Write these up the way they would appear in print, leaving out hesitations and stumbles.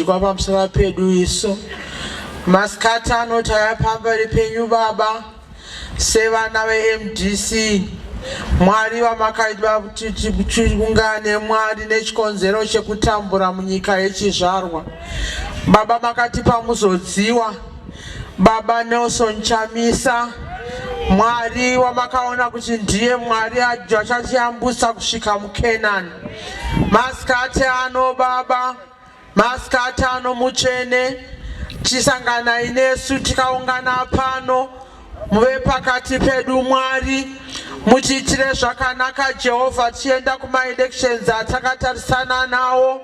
nekukudzwa pamusoro pedu isu. Masikati ano tauya pamberi penyu Baba sevana veMDC. Mwari vamakaita kuti tiungane Mwari nechikonzero chekutambura munyika yechizvarwa. Baba makatipa muzodziwa Baba Nelson Chamisa Mwari wamakaona kuti ndiye Mwari achatiyambusa kusvika muKenani. Masikati ano Baba, masikati ano mutsvene, chisanganai nesu tikaungana pano muve pakati pedu Mwari, mutiitire zvakanaka Jehovha, tichienda kumaelections atakatarisana nawo.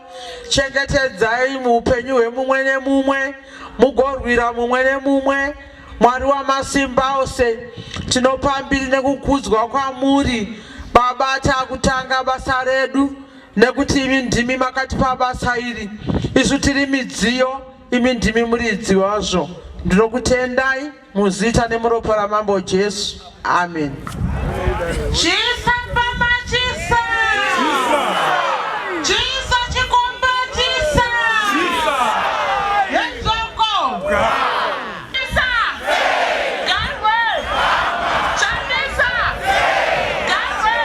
Chengetedzai muupenyu hwemumwe nemumwe, mugorwira mumwe nemumwe. Mwari wamasimba ose, tinopa mbiri nekukudzwa kwamuri Baba. Takutanga basa redu nekuti imi ndimi makatipa basa iri, isu tiri midziyo, imi ndimi muridzi wazvo. Ndinokutendai muzita nemuropa raMambo Jesu, amen. Chisa pama chisa. Chisa chikomba chisa. Yenzoko. Chisa. Garwe. Chamisa. Garwe.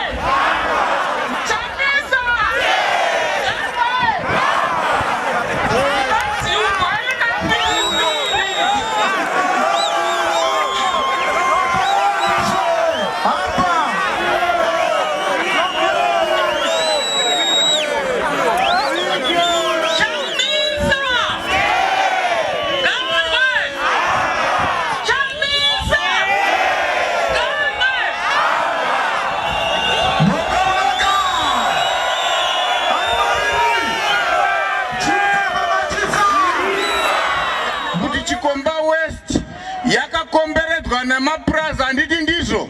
Chamisa. Garwe. Chamisa. Garwe. Chamisa. Garwe. Mokaulaka! Chisa! Kuti Chikomba West yakakomberedzwa nemapurazi, handiti ndizvo?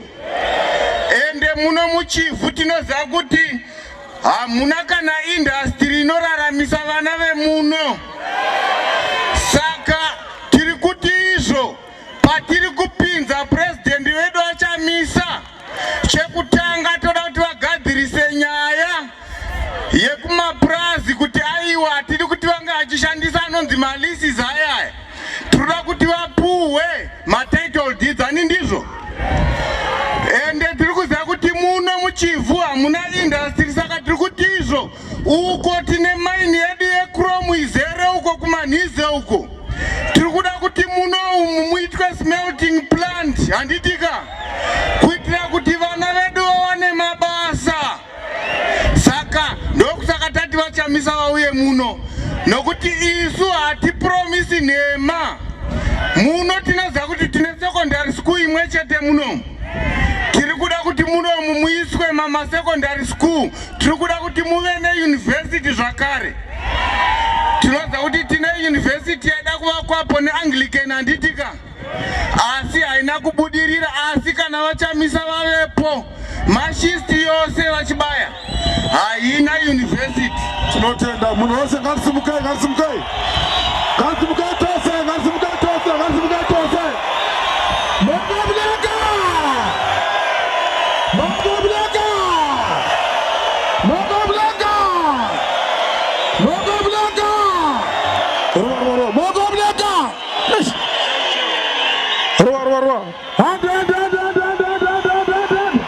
Ende muno muChivhu tinoziva kuti hamuna kana industry inoraramisa vana vemuno. Saka tiri kuti izvo patiri kupinza purezidendi vedu aChamisa, chekutanga toda kuti vagadzirise nyaya yekumapurazi, kuti aiwa, hatidi kuti vange vachishandisa anonzi maleases ayaya. Tinoda kuti vapuhwe matitle deeds, ani ndizvo? Ende tiri kuziva kuti muno muChivhu hamuna industry, saka tiri kuti izvo uko tine mine yedu yechrome izere uko kuManhize uko. Tiri kuda kuti muno umu muitwe smelting plant, handitika, kuitira kuti vana vedu vawane mabasa. Saka ndokusaka tati vaChamisa vauye muno, nokuti isu hatipromisi nhema. Muno tinoziva kuti tine secondary school imwe chete munomu. Tiri kuda kuti munomu muiswe mamasecondary school. Tiri kuda kuti muve neuniversity zvakare. Tinoziva kuti tine university yaida kuvakwapo neAnglican, handitika, asi haina kubudirira. Asi kana vaChamisa vavepo, Mash East yose vachibaya haina university. Tinotenda munhu wese. Ngatisimukai, ngatisimukai, ngatisimukai tose, ngatisimukai tose, ngatisimukai tose. Mokobuleka, mokobuleka, mokobuleka, mokobuleka, mokobuleka. Rova, rova, rova. Hande, hande, hande, hande, hande, hande, hande, hande, hande, hande.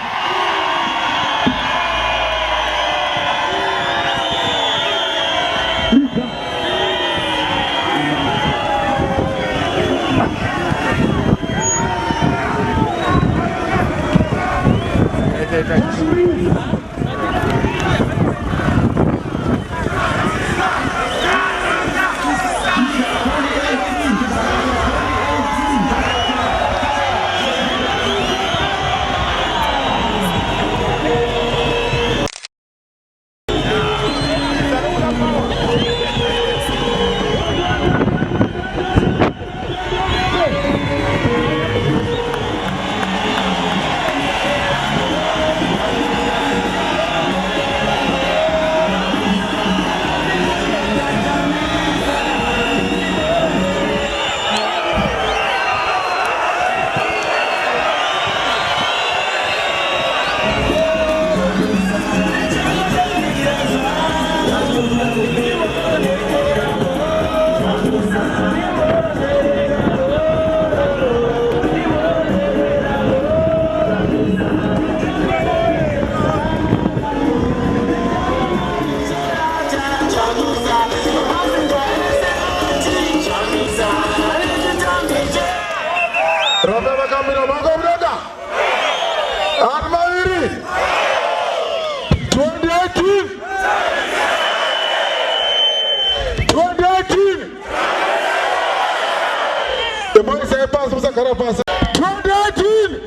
Musagara pasi. 2018,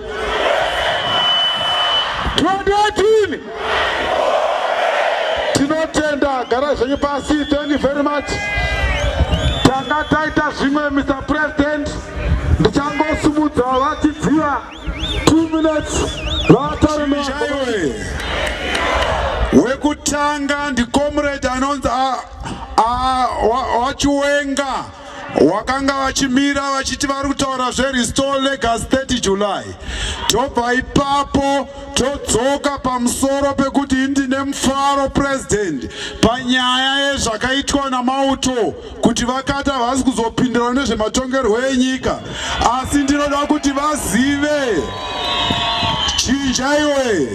2018. Tinotenda, gara zvenyu pasi. Thank you very much. Tanga taita zvimwe, Mr President. Ndichangosumudza vachidziva 2 minutes vataure. Chaiwe wekutanga ndicomrade anonzi waChiwenga, wakanga vachimira vachiti vari kutaura zverestore legacy 30 July. Tobva ipapo todzoka pamusoro pekuti ndine mufaro, President, panyaya yezvakaitwa namauto kuti vakati havasi kuzopindira nezvematongerwo enyika, asi ndinoda kuti vazive chinjaiwe.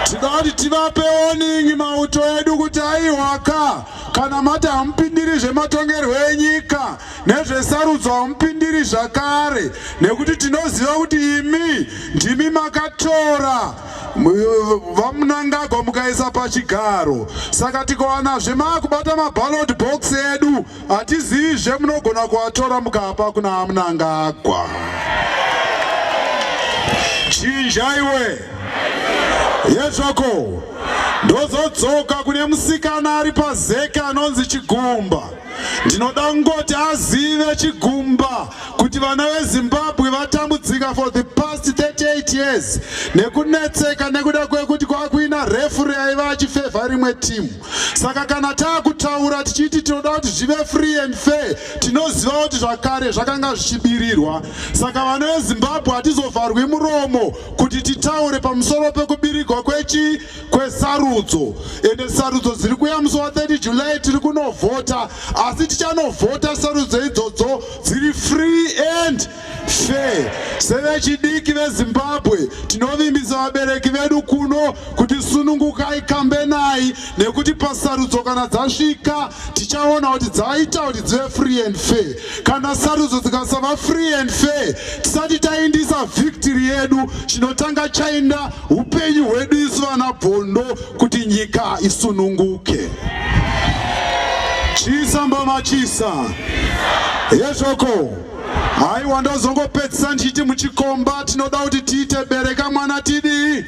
Tinoda kuti tivape warning mauto edu kuti aiwaka, kana mati hamupindiri zvematongerwo enyika nezvesarudzo, hamupindiri zvakare, nekuti tinoziva kuti imi ndimi makatora vaMnangagwa mukaisa pachigaro. Saka tikawanazve maakubata maballot box edu, hatizivizve munogona kuatora mukapa kuna Mnangagwa. Chinjaiwe yezvako. Ndozodzoka kune musikana ari pazeke anonzi Chigumba. Ndinoda kungoti azive Chigumba kuti vana veZimbabwe vatambudzika for the past 38 years nekunetseka nekuda kwekuti kwakuina referee aiva achifavour rimwe timu. Saka kana taakutaura tichiti tinoda kuti zvive free and fair, tinoziva kuti zvakare zvakanga zvichibirirwa. Saka vana veZimbabwe, hatizovharwi muromo kuti titaure pamusoro pekubirigwa kwechi kwesarudzo. Ende sarudzo dziri kuya musi wa30 July, tiri kunovhota, asi tichanovhota sarudzo idzodzo dziri free and fair. Sevechidiki veZimbabwe, tinovimbisa vabereki vedu kuno kuti sunungukai, kambenai, nekuti pasarudzo kana dzasvika tichaona kuti dzaita kuti dzive free and fair. Kana sarudzo dzikasava free and fair, tisati taindisa victory yedu, chinotanga chainda upenyu hwedu isu vana Bhondo kuti nyika isununguke. Chisa mbamachisa yezvoko. Haiwa, ndozongopedzisa ndichiti muchikomba tinoda kuti tiite bereka mwana tidii.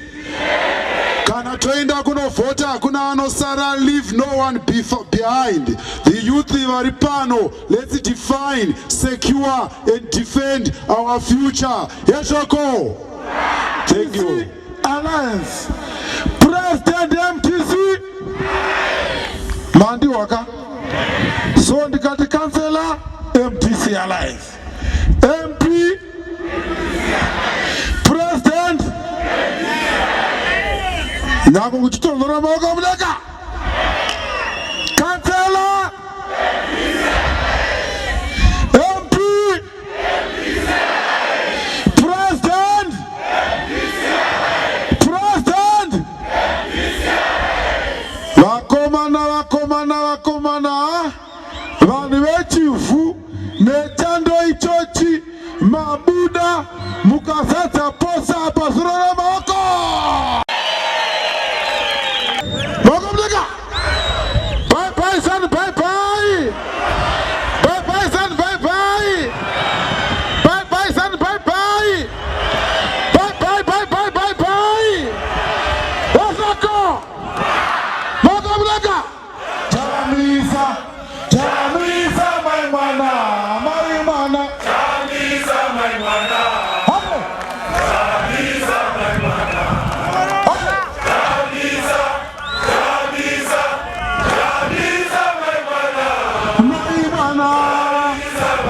Kana toenda kunovhota, hakuna anosara. Leave no one behind. The youth vari pano, let's define, secure and defend our future. Yezvoko, thank you. Alliance, President MTC mandiwaka. So ndikati councillor, MDC Alliance, MP, President, nyange kuchitonhora maoko mudeka, councillor, MP, President, President. Vakomana, vakomana, vakomana, vanhu veChivhu nechando ichochi, mabuda mukazadza posa apa zvirora maoko, maoko mudeka. Bye bye son, bye bye, bye bye son, bye bye, bye bye son, bye bye, bye bye, bye bye, bye bye. Wasako maoko mudeka. Chamisa, Chamisa, mai mwana, mai mwana. Chamisa mai mwana. Hapo. Chamisa mai mwana. Hapo. Chamisa, Chamisa, Chamisa mai mwana. Mai mwana,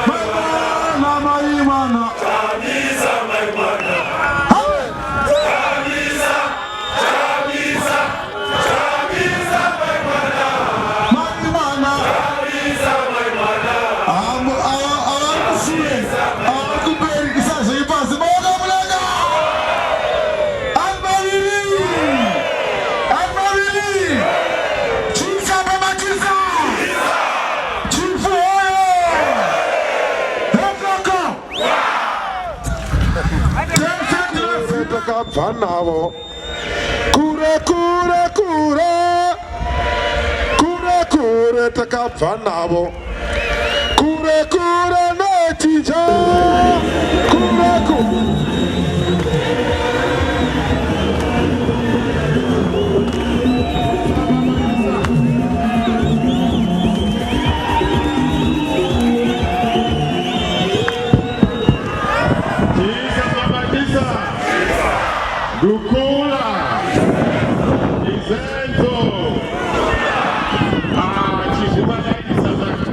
mai mwana, mai mwana. Chamisa mai mwana. Hapo. Chamisa, Chamisa, Chamisa mai mwana. Mai mwana. Chamisa mai mwana. Amo ava ava kushure, ava kumberi, isazvei pasi. Maoko mudenga. Amaviri, amaviri. Chisa pamachisa. Chifu hoyo. Hekoko. Tese Takabva navo kure kure kure kure kure, takabva navo kure kure. Chinja Kureku. Chisa mama chisa. Dukula. Izenzo. Ah, chizvimanaitisa manje.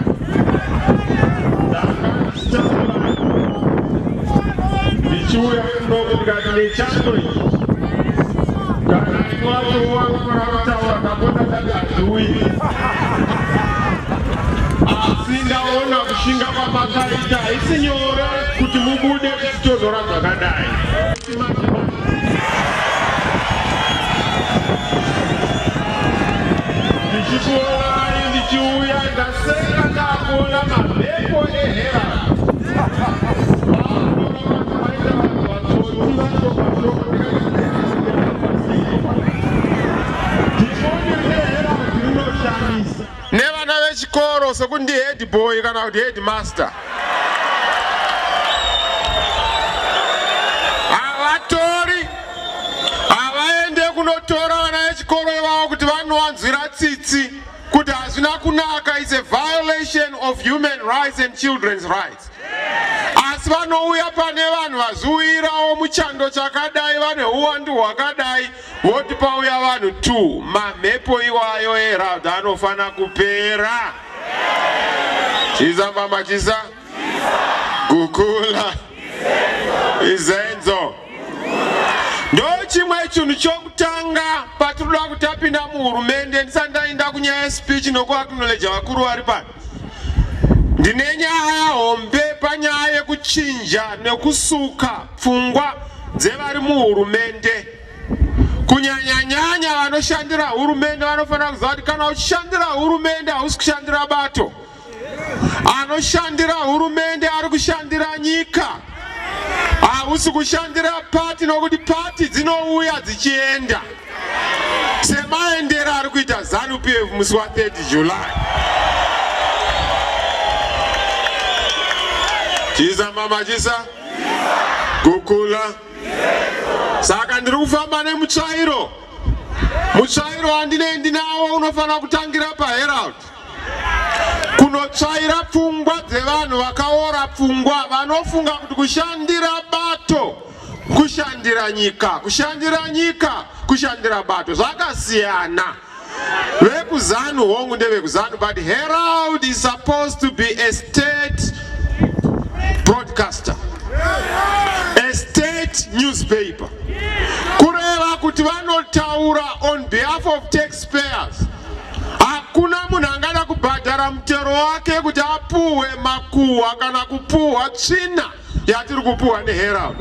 Ndakatambura ndichiuya kunoko ndikati nechando ichi kana ini wacho wangora kutaura ndapota ndati hazviuyi, asi ndaona kushinga kwamakaita. Haisi nyore kuti mubude kuchitonhora zvakadai. Ndichikuonai ndichiuya, ndaseka ndakuona mamhepo eHerald. Vaita vanhu vatsotsi vashoma shoma. Ndikati reHerald rinoshamisa nevana vechikoro, sekuti ndi head boy kana kuti head master. Havatori, havaende kunotora vana vechikoro ivavo kuti vanovanzwira tsitsi kuti hazvina kunaka, is a violation of human rights and children's rights. Asi vanouya pane vanhu vazviuyirawo muchando chakadai, vane uwandu hwakadai, voti pauya vanhu 2. Mamhepo iwayo eHerald anofana kupera. Chisa mama chisa, gukula izenzo. Ndo chimwe chinhu chokutanga patinoda kuti tapinda muhurumende. Ndisati ndaenda kunyaya yespeech nokuacknowledge vakuru vari pano, ndine nyaya hombe panyaya yekuchinja nekusuka pfungwa dzevari muhurumende, kunyanyanyanya vanoshandira hurumende. Vanofanira kuziva kuti kana uchishandira hurumende, hausi kushandira bato. Anoshandira hurumende ari kushandira nyika, hausi kushandira pati, nokuti pati dzinouya dzichienda semaendero ari kuita ZANU PF musi wa30 July. Chisa mama chisa, gukula. Saka ndiri kufamba nemutsvairo. Mutsvairo wandine ndinawo unofanira kutangira paHerald, kunotsvaira pfungwa dzevanhu vakaora pfungwa, vanofunga kuti kushandira bato kushandira nyika, kushandira nyika kushandira bato. Zvakasiyana. VekuZanu, hongu, ndevekuZanu, but Herald is supposed to be a state broadcaster, a state newspaper, kureva kuti vanotaura on behalf of taxpayers. Hakuna munhu angada kubhadhara mutero wake kuti apuhwe makuhwa kana kupuhwa tsvina yatiri kupuhwa neHerald.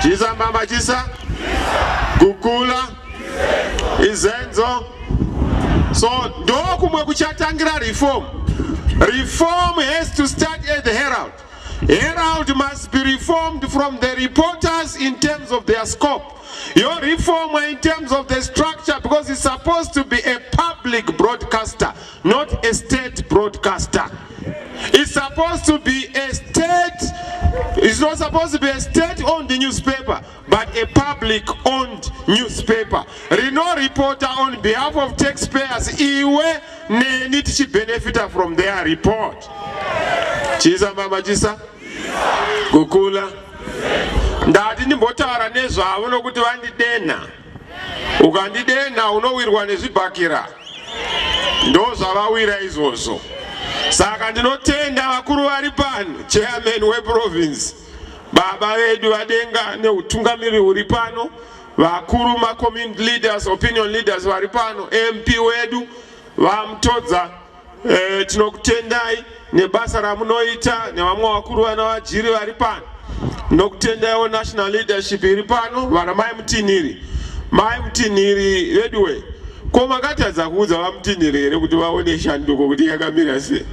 Chisa mbamba chisa, gukula izenzo. So ndokumwe kuchatangira reform. Reform has to start at the Herald. Herald must be reformed from the reporters in terms of their scope, your reform in terms of the structure, because it's supposed to be a public broadcaster, not a state broadcaster. It's supposed to be a state, it's not supposed to be a state-owned newspaper, but a public-owned newspaper rino-reporter on behalf of taxpayers, iwe neni tichibenefita from their report. Chisa mama chisa, kukula. Ndati ndimbotaura nezvavo nokuti vandidenha. Ukandidenha unowirwa nezvibhakira, ndo zvavawira izvozvo. Saka ndinotenda vakuru vari pano, chairman weprovince, baba vedu vadenga, neutungamiri huri pano, vakuru, macommunity leaders, opinion leaders vari pano, MP wedu VaMutodza, tinokutendai nebasa ramunoita, nevamwe vakuru vana vajiri vari pano. Nokutendaiwo national leadership iri pano, vana Mai Mutinhiri. Mai Mutinhiri veduwe, ko makatadza kuudza VaMutinhiri here kuti vaone shanduko kuti yakamira sei?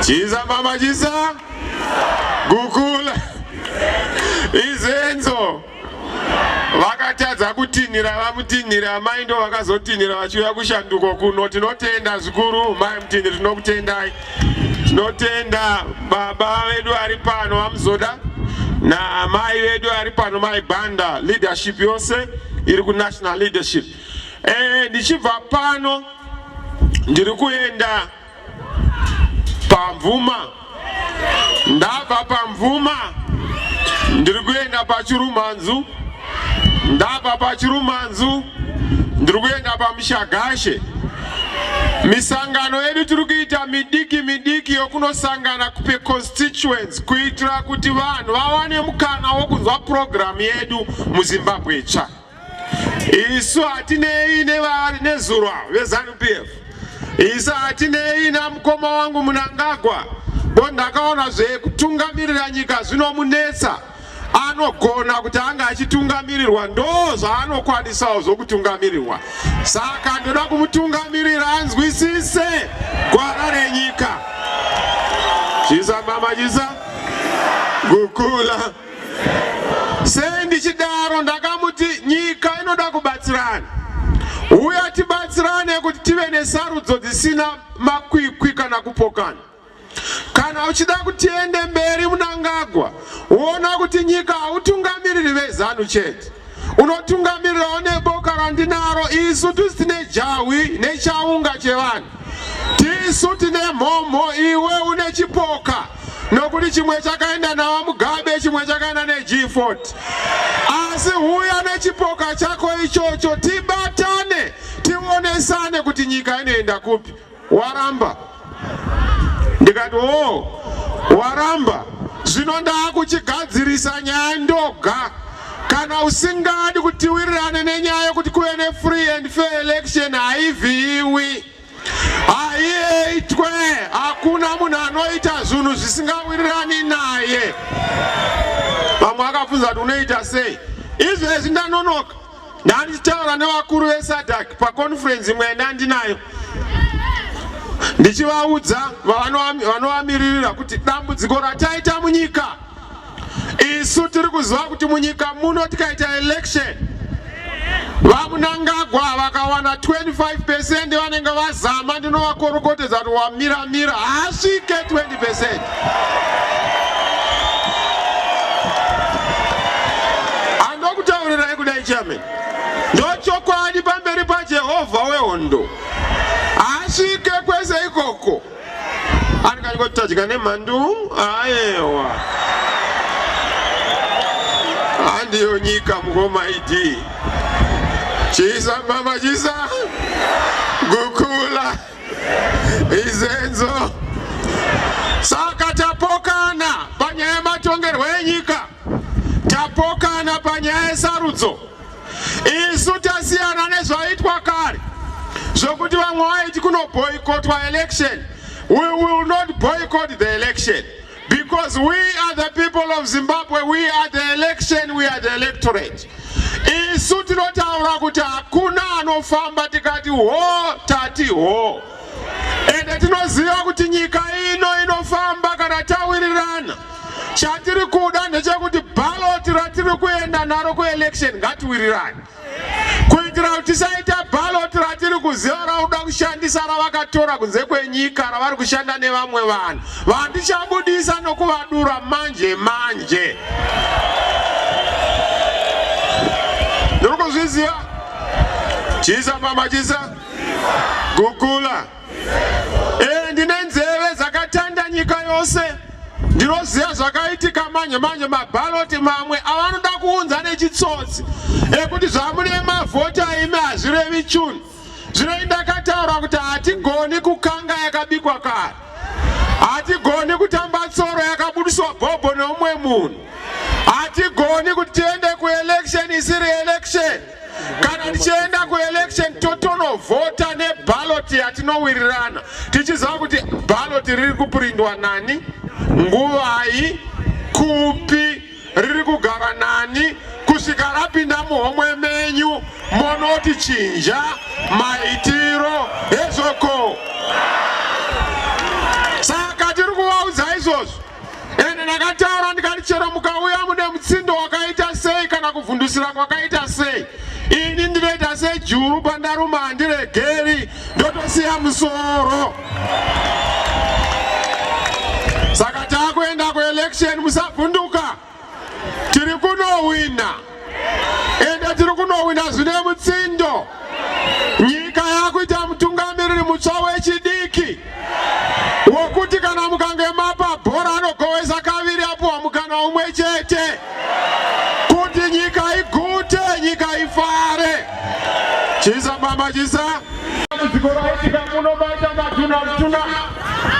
Chisa mama chisa, gukula izenzo. Vakatadza kutinhira VaMutinhiri, amai ndo vakazotinhira vachiuya kushanduko kuno. Tinotenda zvikuru Mai Mutinhiri, tinokutendai. Tinotenda baba vedu vari pano vaMuzoda naamai vedu vari pano mai Banda, leadership yose iri kunational leadership. Ndichibva pano ndiri kuenda paMvuma, ndabva paMvuma ndiri kuenda paChirumhanzu, ndabva paChirumhanzu ndiri kuenda paMushagashe. Misangano yedu tiri kuita midiki midiki yokunosangana kupe constituents kuitira kuti vanhu vawane mukana wokunzwa purogiramu yedu muZimbabwe itsva. Isu hatinei nevari nezuro veZANU PF, isu hatinei namukoma wangu Munangagwa, bo ndakaona zvekutungamirira nyika zvinomunetsa. Anogona kuti anga achitungamirirwa, ndo zvaanokwanisawo zvokutungamirirwa, saka ndoda kumutungamirira anzwisise gwara renyika. Chisa mama, chisa gukula. Sei ndichidaro? Ndakamuti nyika inoda kubatsirana, uya tibatsirane kuti tive nesarudzo dzisina makwikwi kana kupokana. Kana uchida kuti tiende mberi, Munangagwa, uona kuti nyika hautungamiriri veZANU chete, unotungamirirawo neboka randinaro. Isu tusi tine jahwi nechaunga chevanhu, tisu tine mhomho, iwe une chipoka, nokuti chimwe chakaenda naVaMugabe, chimwe chakaenda neG40. Asi huya nechipoka chako ichocho, tibatane, tionesane kuti nyika inoenda kupi. Waramba. Ndikati, o, waramba, zvino ndaakuchigadzirisa nyaya ndoga. Kana usingadi kuti tiwirirane nenyaya yokuti kuve nefree and fair election, haivhiyiwi, haiitwe. Hakuna munhu anoita zvinhu zvisingawirirani naye. Vamwe akabvunza kuti unoita sei izvezvi. Ndanonoka, ndandichitaura nevakuru veSADC paconference imwe yandandinayo, ndichivaudza vanovamiririra kuti dambudziko rataita munyika, isu tiri kuziva kuti munyika muno tikaita election, VaMunangagwa vakawana 25% vanenge vazama. Ndinovakorokotedza kuti wamiramira, haasvike 20%. Andokutaurirai kudai, chairman, ndochokwadi pamberi paJehovha wehondo, haasvike kwese ikoko. Anenge tadya nemhandu, ayewa, handiyo nyika mukoma ID. Chisa mama, chisa gukula izenzo. Saka tapokana panyaya yematongerwo enyika, tapokana panyaya yesarudzo. Isu tasiyana nezvaitwa kare zvokuti vamwe vaiti kunoboycotwa election. We will not boycott the election because we are the people of Zimbabwe. We are the election, we are the electorate. Isu tinotaura kuti hakuna anofamba, tikati ho, tati ho. Ende tinoziva kuti nyika ino inofamba kana tawirirana. Chatiri kuda ndechekuti ballot ratiri kuenda naro kuelection, ngatiwirirane kuitira kuti tisaita ballot ratiri kuziva rauda kushandisa, ravakatora kunze kwenyika, ravari kushanda nevamwe vanhu vandichabudisa nokuvadura manje manje. Ndiri kuzviziva. Chisa mama, chisa gukula. Ndine nzeve dzakatanda nyika yose, ndinoziva zvakaitika manje manje. Mabhaloti mamwe avanoda kuunza nechitsotsi ekuti zvamune mavhota imi hazvirevi chunhu. Zvino ndakataura kuti hatigoni kukanga yakabikwa kare, hatigoni kutamba tsoro yakabudiswa bhobho neumwe munhu, hatigoni kuti tiende kuelection isiri election. Kana tichienda kuelection, totonovhota nebhaloti yatinowirirana, tichiziva kuti bhaloti riri kupurindwa nani, nguvai, kupi, riri kugara nani kusvika rapinda muhomwe menyu, monoti chinja maitiro ezvoko. Saka tiri kuvaudza izvozvo. Ende ndakataura ndikati chero mukauya mune mutsindo wakaita sei kana kuvhundusira kwakaita sei, ini ndinoita sejuru, pandaruma handiregeri, ndotosiya musoro. Saka taakuenda kuelection, musavhunduka, tiri kunowina, ende tiri kunowina zvine mutsindo. Nyika yakuita mutungamiriri mutsva wechidiki wokuti kana mukange mapa bhora anogowesa kaviri, apuwa mukana umwe chete kuti nyika igute, nyika ifare. Chisa mama, chisa. Dambudziko raitika muno, maita matuna tuna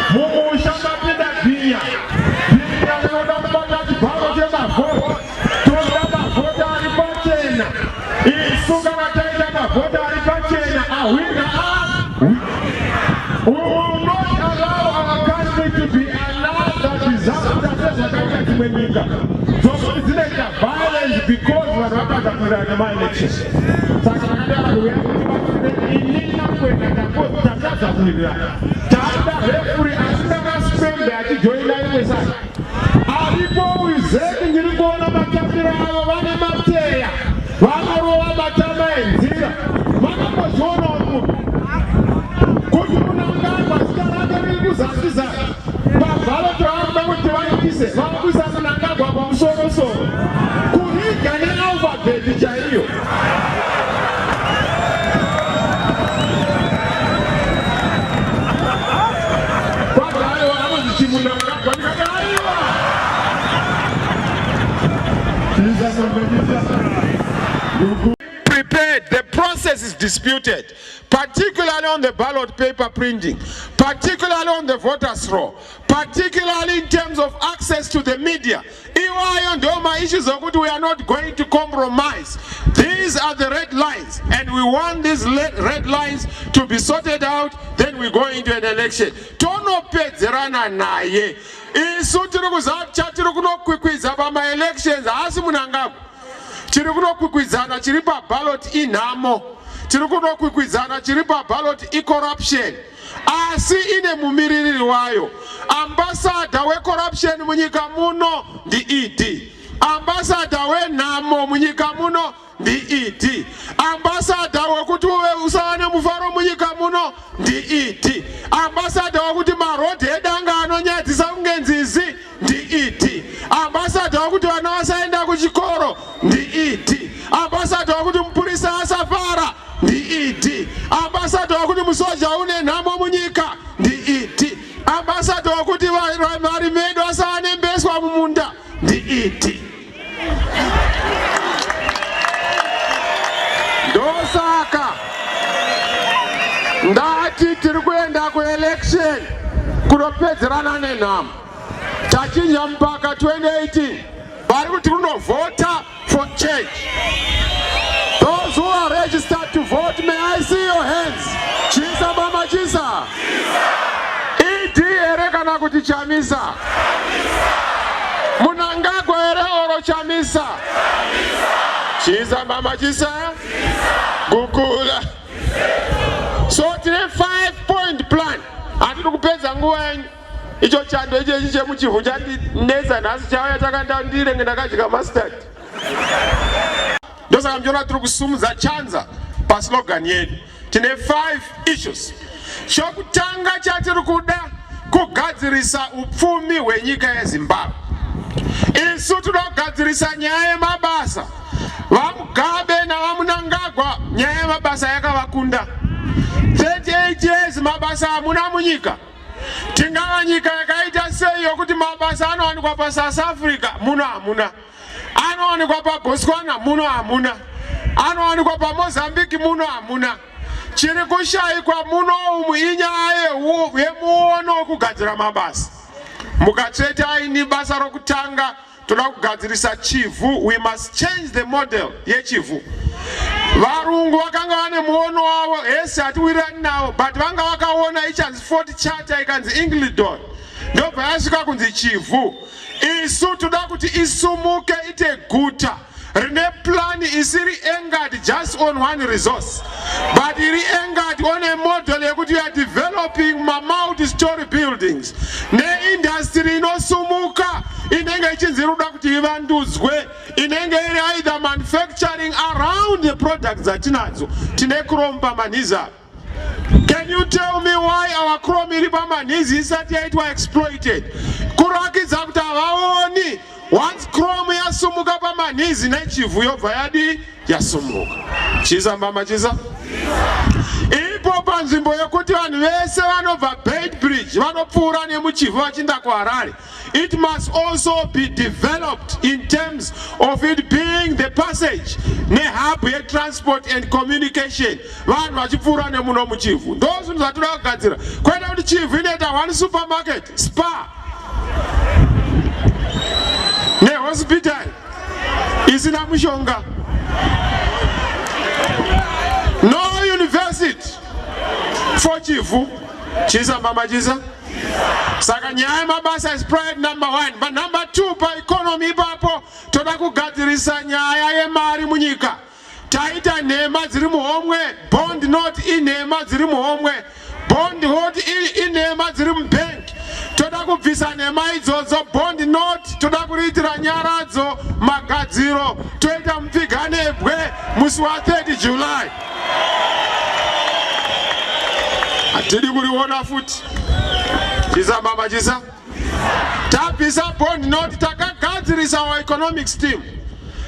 mumusha, mapinda bhinya bhinya rinoda kubata chibharo chemavhota. Toda mavhota ari pachena. Isu kana taita mavhota ari pachena, ahwina a. We will not allow our country to be another disaster sezvakaita dzimwe nyika dzokuti dzinoita violence because vanhu vatadza kuwirirana nemaelection. Saka takati uya kuti batsire inini nakwenda tatadza kuwirirana, takuda referee asingakaspende achijoina imwe side aripo uZEC. Ndiri kuona matambiro avo, vane mateya vanorova matama enzira. Makambozvionawo munhu kuti Munangagwa zita rake riri kuzasi zasi paballot? Vakuda kuti vaitise, vakuisa Munangagwa pamusorosoro, kuriga nealfabheti chaiyo. Kwanza aiwa, anonzi chiMunangagwa. Ndikati aiwa. Chisa mambechisa. Prepared. The process is disputed, particularly on the ballot paper printing, particularly on the voters roll, particularly in terms of access to the media. Iwayo ndo maissues okuti we are not going to compromise. These are the red lines, and we want these red lines to be sorted out. Then we go into an election, tonopedzerana naye. Isu tiri kuziva kuti chatiri kunokwikwidza pamaelections haasi Munangagwa. Tiri kunokwikwidzana chiri paballot inhamo, tiri kunokwikwidzana chiri paballot icorruption, asi ine mumiririri wayo. Ambassador wecorruption munyika muno ndiED, ambassador wenhamo munyika muno ndiED, ambassador wekuti uve usava nemufaro munyika muno ndiED, ambassador wekuti marodhi edanga anonyadzisa kunge nzizi ndiED, ambassador wekuti vana vasaenda kuchikoro ndiED, ambassador wekuti mupurisa asafara ndiED, ambassador wekuti musoja une nhamo munyika ndiED, ambassador wekuti varimi vedu vasava nembeswa mumunda ndiED. Ndosaka ndati tiri kuenda kuelection kunopedzerana nenhamo. Tachinja mupaka 2018, vari kuti kunovhota for change. Those who are registered to vote, may I see your hands? Chisa mama, chisa. ED here kana kuti Chamisa? Munangagwa here or Chamisa? Chisa mama, chisa. Gukula. So tine 5 point plan. Hatiri kupedza nguva yenyu. Icho chando ichechi chemuchivhu chandinetsa nhasi, chauya chakandandire ndakadya mustard. Ndosaka muchiona tiri kusumudza chanza paslogan yedu. Tine 5 issues. Chokutanga chatiri kuda kugadzirisa upfumi hwenyika yeZimbabwe. Isu toda kugadzirisa nyaya yemabasa. VaMugabe navaMunangagwa, nyaya yemabasa yakavakunda. 38 years mabasa hamuna munyika. Tingava nyika yakaita sei yokuti mabasa anowanikwa paSouth Africa, muno hamuna, anowanikwa paBotswana, muno hamuna, anowanikwa paMozambique, muno hamuna? Chiri kushayikwa muno umu inyaya yemuono wekugadzira mabasa. Mukatsveta ini basa rokutanga, toda kugadzirisa Chivhu. We must change the model yeChivhu. Varungu vakanga vane muono wavo hese, hatiwirirani navo, but vanga vakaona ichanzi Fort Charter, ikanzi Incledon, ndobva yasvika kunzi Chivhu. Isu toda kuti isumuke ite guta rine plan isiri anchored just on one resource, but iri anchored on a model yekuti you are developing mamulti story buildings neindustry inosumuka inenge ichinzi iri kuda kuti ivandudzwe, inenge iri either manufacturing around the products dzatinadzo. Tine chrome paManhiza. Can you tell me why our chrome iri paManhizi isati yaitwa exploited? Kurakidza kuti havaoni. Once chrome yasumuka paManhizi neChivhu, yobva yadi yasumuka. Chisa mbama chisa. Ipo panzvimbo yekuti vanhu vese vanobva Beitbridge vanopfuura nemuChivhu vachiinda kuHarare. It must also be developed in terms of it being the passage nehub yetransport and communication, vanhu vachipfuura nemuno muChivhu. Ndo zvinhu zvatoda kugadzira, kwete kuti Chivhu inoita one supermarket, Spar nehospital isina mushonga, no university for Chivhu. Chisa mama chisa. Saka nyaya yemabasa is priority number one, but number two paeconomy ipapo toda kugadzirisa nyaya yemari munyika. Taita nhema dziri muhomwe, bond note inhema dziri muhomwe, bond note inhema dziri mubank. Toda kubvisa nhema idzodzo. Bond note toda kuriitira nyaradzo magadziro, toita mupfiganebwe musi wa30 July. Hatidi kuriona futi. Chisa mama chisa. Tabvisa bond note, takagadzirisa our economic scheme.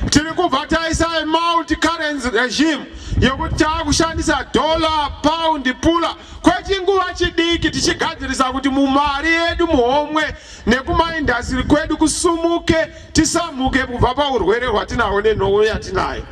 Tiri kubva taisa a multi currency regime yekuti taakushandisa dollar, pound, pula kwechinguva chidiki, tichigadzirisa kuti mumari yedu muhomwe nekumaindastry kwedu kusumuke, tisamuke kubva paurwere hwatinahwo nenhoo yatinayo.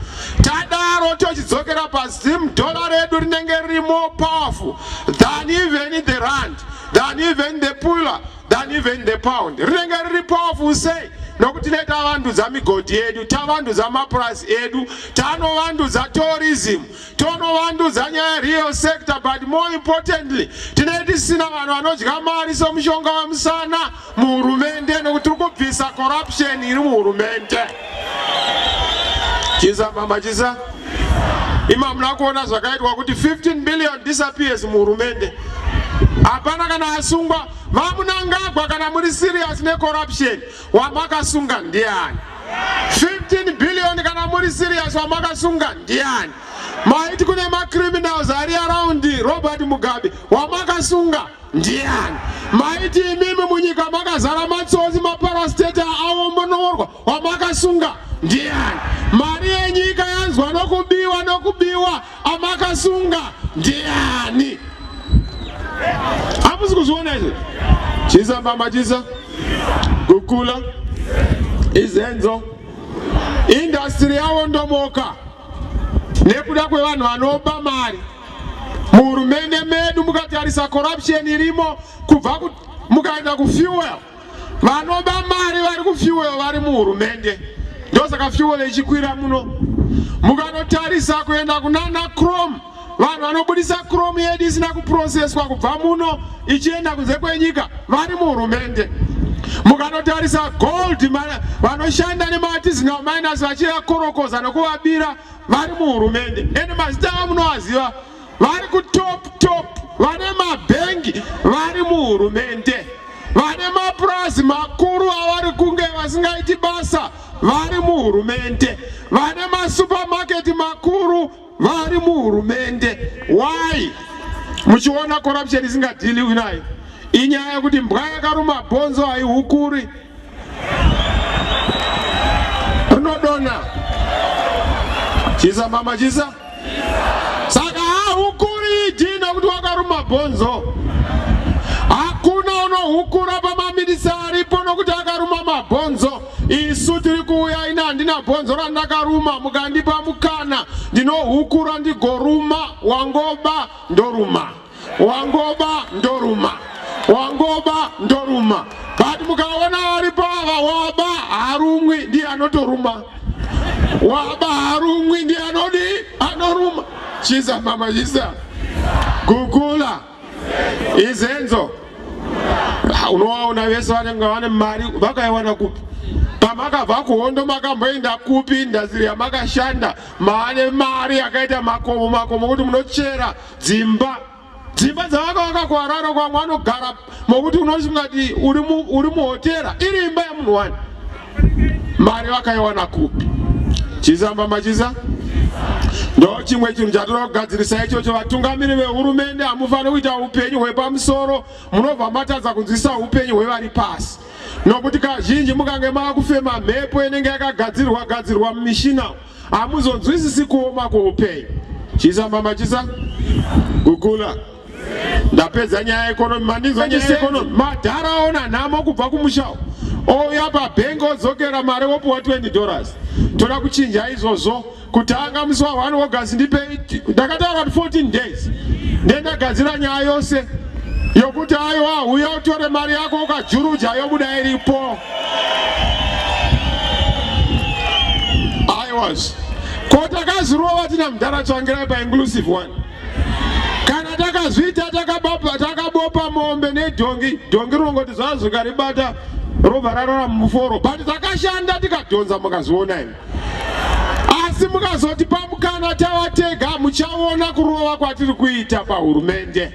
Tadaro tochidzokera paZim dollar redu rinenge riri more powerful than even the rand, than even the pula, than even the pound. Rinenge riri powerful sei? Nokuti tinee tavandudza migodhi yedu, tavandudza mapurazi edu, tanovandudza tourism, tonovandudza nyaya yereal sector, but more importantly tinee tisina vanhu vanodya mari somushonga wemusana muhurumende, nokuti tiri kubvisa corruption iri muhurumende. Chisa mama chisa. Ima muna kuona zvakaitwa kuti 15 billion disappears muhurumende, hapana kana asungwa. VaMnangagwa, kana muri serious necorruption, wamakasunga ndiani? 15 billion, kana muri serious, wamakasunga ndiani? Maiti kune macriminals ari around Robert Mugabe, wamakasunga ndiani? Maiti imimi munyika makazara matsotsi, maparastatal aombonorwa, wamakasunga ndiani? Mari yenyika yanzwa nokubiwa nokubiwa, amakasunga ndiani? Hamusi kuzviona izvo? Chisa mbamba chisa. Kukula izenzo. Industry yawondomoka nekuda kwevanhu vanoba mari muhurumende medu. Mukatarisa corruption irimo kubva mukaenda kufuel, vanoba mari vari kufuel vari muhurumende, ndosaka fuel ichikwira muno. Mukanotarisa kuenda kunana chrome, vanhu vanobudisa chrome yedu isina kuprocesswa kubva muno ichienda kunze kwenyika vari muhurumende. Mukanotarisa gold, vanoshanda nemaartisanal miners vachivakorokoza nokuvabira vari muhurumende, ende mazita amunovaziva, vari kutop top, vane mabhengi vari muhurumende, vane mapurazi makuru avari kunge vasingaiti basa vari muhurumende, vane masupamaketi makuru vari muhurumende. Why muchiona corruption isingadealiwi nayo? Inyaya yekuti mbwa yakaruma bhonzo haihukuri, rinodonha. Chisa mama chisa. Saka hahukuri idi nokuti wakaruma bhonzo. Hakuna unohukura pamaminisa aripo nokuti akaruma mabhonzo. Isu tiri kuuya, ina handina bhonzo randakaruma. Mukandipa mukana, ndinohukura ndigoruma. Wangoba ndoruma, wangoba ndoruma, wangoba ndoruma. But mukaona varipo ava, waba harumwi, ndiye anotoruma. Waba harumwi, ndiye anodi anoruma. Chisa mama chisa. Gukula izenzo. Unovaona vese vanenge vane mari, vakaiwana kupi? Pamakabva kuhondo makamboenda kupi? Industry yamakashanda maane mari yakaita makomo makomo, kuti munochera dzimba, dzimba dzavakavaka kuHarare kwamwe anogara mokuti unosingati uri muhotera, iri imba yemunhu wani. Mari vakaiwana kupi? Chisa mbama chisa. Ndo chimwe chinhu chatoda kugadzirisa ichocho. Vatungamiri vehurumende, hamufaniri kuita upenyu hwepamusoro munobva matadza kunzwisisa upenyu hwevari pasi, nokuti kazhinji mukange maakufema mhepo inenge yakagadzirwa gadzirwa mumishina, hamuzonzwisisi kuoma kweupenyu. Chisa mama, chisa gukula. Ndapedza nyaya yeeconomy, mandinzwa nyaya yeeconomy. Madhara aona nhamo kubva kumusha, ouya pabhengi, odzokera mari, wopuwa $20. Toda kuchinja izvozvo. Kutanga musi wa1 August, ndipei, ndakataura kuti 14 days ndendagadzira nyaya yose yokuti aiwa, uya utore mari yako, ukajuruja yobuda iripo. Aiwazve ko takazvirova tina mudhara Tsvangirai painclusive one. Kana takazviita, takabopa mombe nedhongi, dhongi rinongoti zvazvo zvikaribata robva rarora mumuforo, but takashanda tikadhonza, mukazviona imi. Asi mukazotipa mukana tava tega, muchaona kurova kwatiri kuita pahurumende,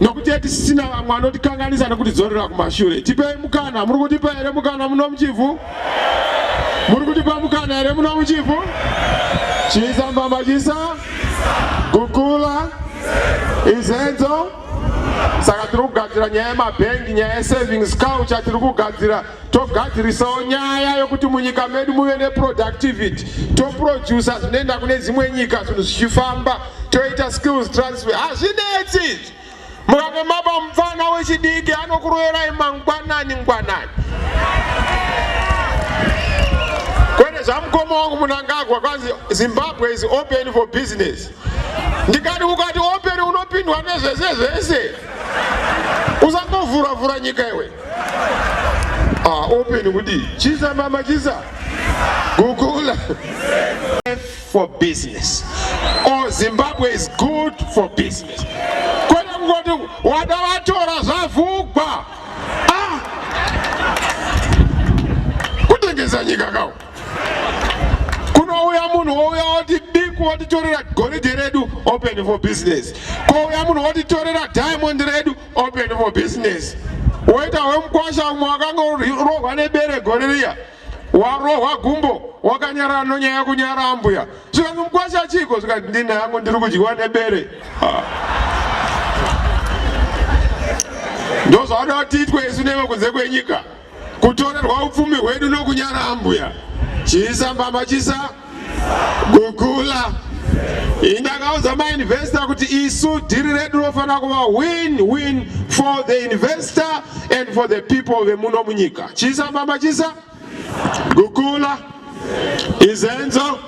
nokuti tisisina vamwe vanotikanganisa nekutidzorera kumashure. Tipei mukana. Muri kutipa here mukana muno muChivhu? Muri kutipa mukana here muno muChivhu? Chisa mbamba, chisa gukula izenzo. Saka tiri kugadzira nyaya yemabhengi, nyaya yesavings culture tiri kugadzira. Togadzirisawo nyaya yokuti munyika medu muve neproductivity, toprodusa zvinoenda kune dzimwe nyika, zvinhu zvichifamba, toita skills transfer. Hazvinetsi. Mukange mapa mupfana wechidiki, anokuroverai mangwanani ngwanani, kwete zvamukoma wangu Munangagwa. Kwanzi Zimbabwe is open for business. Ndikati ukati open, unopindwa nezvese zvese. Usangovhura-vhura nyika iwe. Ah, open kudii? Chisa mama, chisa gukula for business or Zimbabwe is good for business, kwete kungoti wada vatora zvavhugwa. Ah, kutengesa nyika kawo. Kunouya munhu wouya woti diku, wotitorera goridhe redu, open for business. Kouya munhu wotitorera diamond redu, open for business. Woita wemukwasha umwe wakangorohwa nebere gore riya, warohwa gumbo, wakanyarara nonyaya kunyara ambuya. Zvikanzi, "Mukwasha, chiko?" Zvikati, "Ndini hangu ndiri kudyiwa nebere." Ndozvauda kuti tiitwe isu newe kunze kwenyika, kutorerwa upfumi hwedu nokunyara ambuya. Chisa mbama, chisa gukula. Indakaudza mainvestor kuti isu dhiri redu rofanira kuva win win for the investor and for the people vemuno munyika. Chisa mbama, chisa gukula izenzo.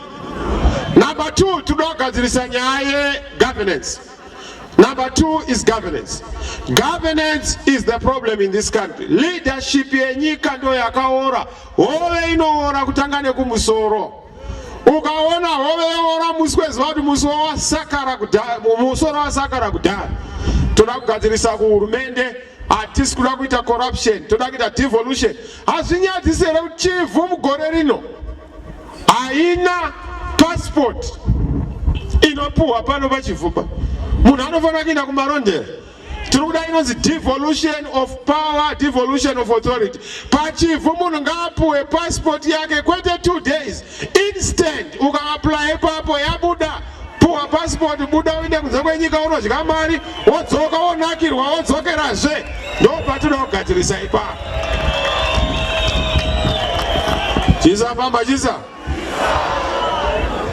Number two, toda kugadzirisa nyaya yegovernance. Number two is governance. Governance is the problem in this country. Leadership yenyika ndo yakaora. Hove inoora kutanga nekumusoro. Ukaona hove yoora muswe, ziva kuti muswe wasakara kudhaya, musoro wasakara kudhaya. Toda kugadzirisa kuhurumende. Hatisi kuda kuita corruption, toda kuita devolution. Hazvinyadzisi here kuti Chivhu mugore rino haina passport inopuhwa pano paChivhu? Munhu anofanira kuenda kuMarondera. Tiri kuda inonzi devolution of power, devolution of authority. PaChivhu munhu ngaapuwe passport yake, kwete 2 days, instant. Ukaapply ipapo, yabuda, puwa passport, buda uinde kunze kwenyika, unodya mari, wodzoka, wonakirwa, wodzokerazve. Ndo patinoda kugadzirisa ipapo. Chisa pamba, chisa,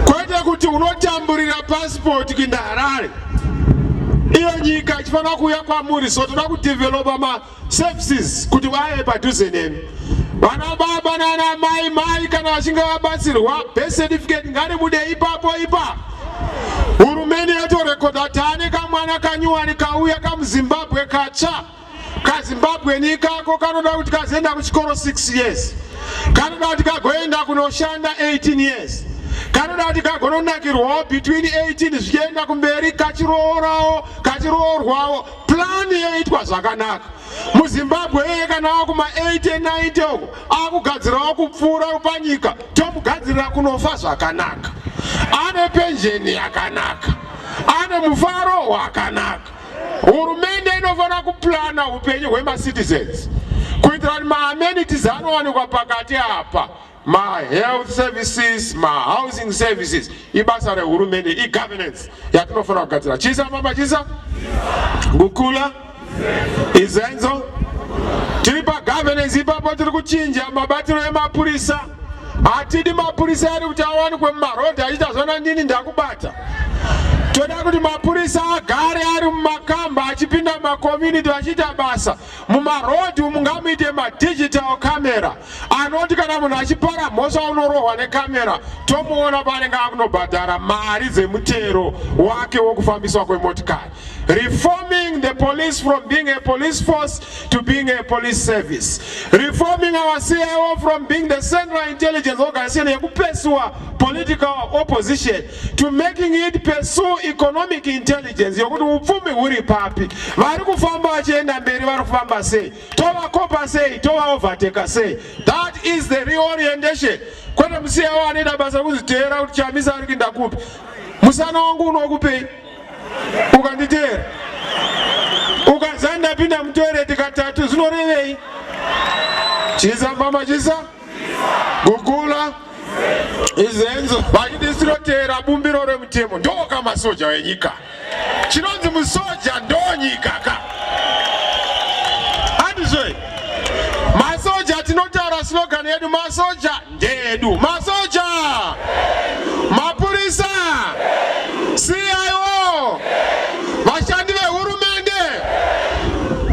kwete kuti unotamburira passport kuinda Harare, iyo nyika ichifanira kuuya kwamuri. So toda kudevelopa maservices kuti vave padhuze nemi, vana baba nana mai. Mai kana vachinge vabatsirwa, birth certificate ngaribude ipapo ipapo. Hurumende yatorekodha taane kamwana kanyuwani kauya kamuZimbabwe katsva. KaZimbabweni ikako kanoda kuti kazoenda kuchikoro 6 years, kanoda kuti kagoenda kunoshanda 18 years, kanoda kuti kagononakirwawo between 18 zvichienda kumberi, kachiroorawo, kachiroorwawo. Plan yoitwa zvakanaka. MuZimbabwe iyeye kana wakuma 80 90 uko, akugadzirawo kupfuura panyika, tomugadzirira kunofa zvakanaka, ane penjeni yakanaka, ane mufaro wakanaka. Hurumende inofanira kuplana upenyu hwemacitizens kuitira kuti maamenities anowanikwa pakati apa. mahealth services, mahousing services ibasa rehurumende, igovernance yatinofanira kugadzira. Chisa mama, chisa gukula izenzo. Tiri pagovernance ipapo, tiri kuchinja mabatiro emapurisa. Hatidi mapurisa ari kuti awanikwe mumarodhi achiita zvona ndini ndakubata. Toda kuti mapurisa agare ari mumakamba, achipinda mumakommunity, achiita basa. Mumarodhi umu ngamuite madigital camera anoti kana munhu achipara mhosva unorohwa nekamera, tomuona paanenge akunobhadhara mari dzemutero wake wokufambiswa kwemotikari. Reforming the police from being a police force to being a police service. Reforming our CIO from being the Central Intelligence Organization yekupursuer political opposition to making it pursue economic intelligence, yokuti upfumi huri papi, vari kufamba vachienda mberi vari kufamba sei, tovakopa sei, tovaovertaka sei. That is the reorientation, kwete muCIO anoita basa rekuziteera kuti Chamisa ari kuenda kupi. Musana wangu unokupei ukanditeera? Ukanzi ndapinda mutoireti katatu, zvinorevei? Chisa mama, chisa gugula izenzo. Vachiti tinoteera bumbiro remutemo, ndoka masoja wenyika. Chinonzi musoja ndo nyika ka, handizve? Masoja tinotaura slogan yedu, masoja ndeedu, masoja, mapurisa, CIO, vashandi vehurumende,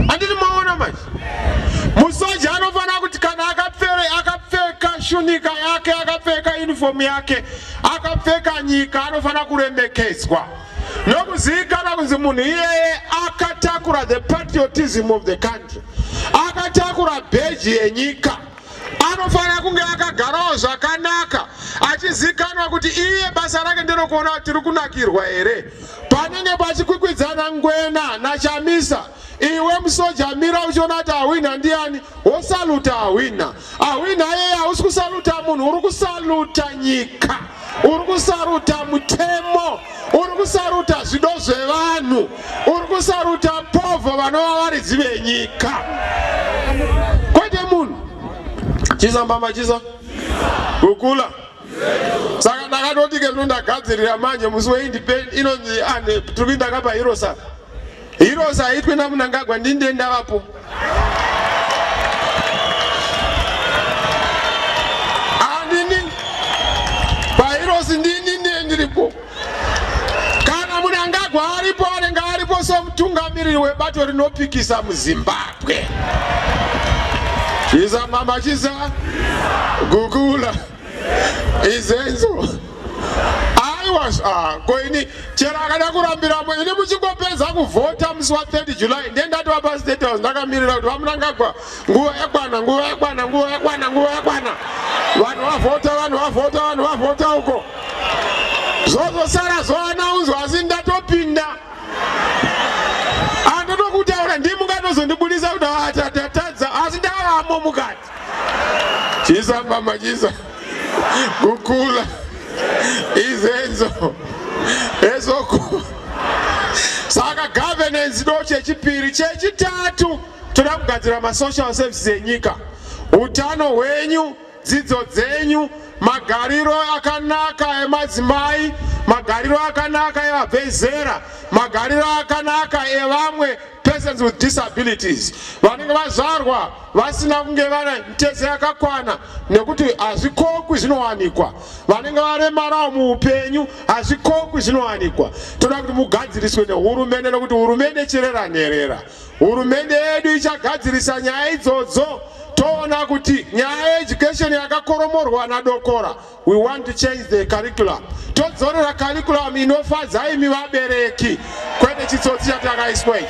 handiti maona manje? Musoja anofanira kuti kana akapfeka shunika yake, akapfeka uniform yake, akapfeka nyika, anofanira kuremekedzwa nokuzivikanwa kunzi munhu iyeye akatakura the patriotism of the country, akatakura bheji yenyika. Anofanira kunge akagarawo zvakanaka, achizikanwa kuti iye basa rake nderokuona kuti tiri kunakirwa here. Panenge pachikwikwidzana Ngwena naChamisa, iwe musoja mira uchiona kuti ahwina ndiani, wosaluta ahwina. Ahwina iyeye, hausi kusaluta munhu, uri kusaluta nyika, uri kusaruta mutemo, uri kusaruta zvido zvevanhu, uri kusaruta povho vanova varidzi venyika, kwete munhu. Chisa mbamba, chisa kukula. Saka ndakatoti ke ndagadzirira manje musi weindependence inonzi ane tiri kuenda kapa Heroes. Heroes haitwe naMunangagwa, ndinde ndavapo. Andini paHeroes, ndini ndiye ndiripo. Kana Munangagwa aripo, anenge aripo somutungamiriri webato rinopikisa muZimbabwe. Chisa mama, chisa gukula izenzo. Aiwa, ah, ko ini chero akada kurambiramo, ini muchingopedza kuvhota musi wa30 July, ndiye ndatova paState House ndakamirira kuti vaMunangagwa, nguva yakwana, nguva yakwana, nguva yakwana, nguva yakwana. Vanhu vavhota, vanhu vavhota, vanhu vavhota uko, zvozosara zoanaunzwa, asi ndatopinda. Andotokutaura ndii, mungatozondibudisa kuti tatatadza, asi ndavamo mukati. Chisa mama, chisa kukula izenzo ezoko. Saka governance ndo chechipiri. Chechitatu, toda kugadzira masocial services enyika: utano hwenyu, dzidzo dzenyu, magariro akanaka emadzimai, magariro akanaka evabvezera, magariro akanaka evamwe persons with disabilities, vanenge vazvarwa vasina kunge vane mitezo yakakwana, nekuti hazvikokwi zvinowanikwa, vanenge varemarawo muupenyu, hazvikokwi zvinowanikwa. Toda kuti mugadziriswe nehurumende, nekuti hurumende chirera nherera. Hurumende yedu ichagadzirisa nyaya idzodzo. Toona kuti nyaya yeeducation yakakoromorwa nadokora, we want to change the curriculum, todzorera curriculum inofadza imi vabereki, kwete chitsotsi chatakaiswa ichi.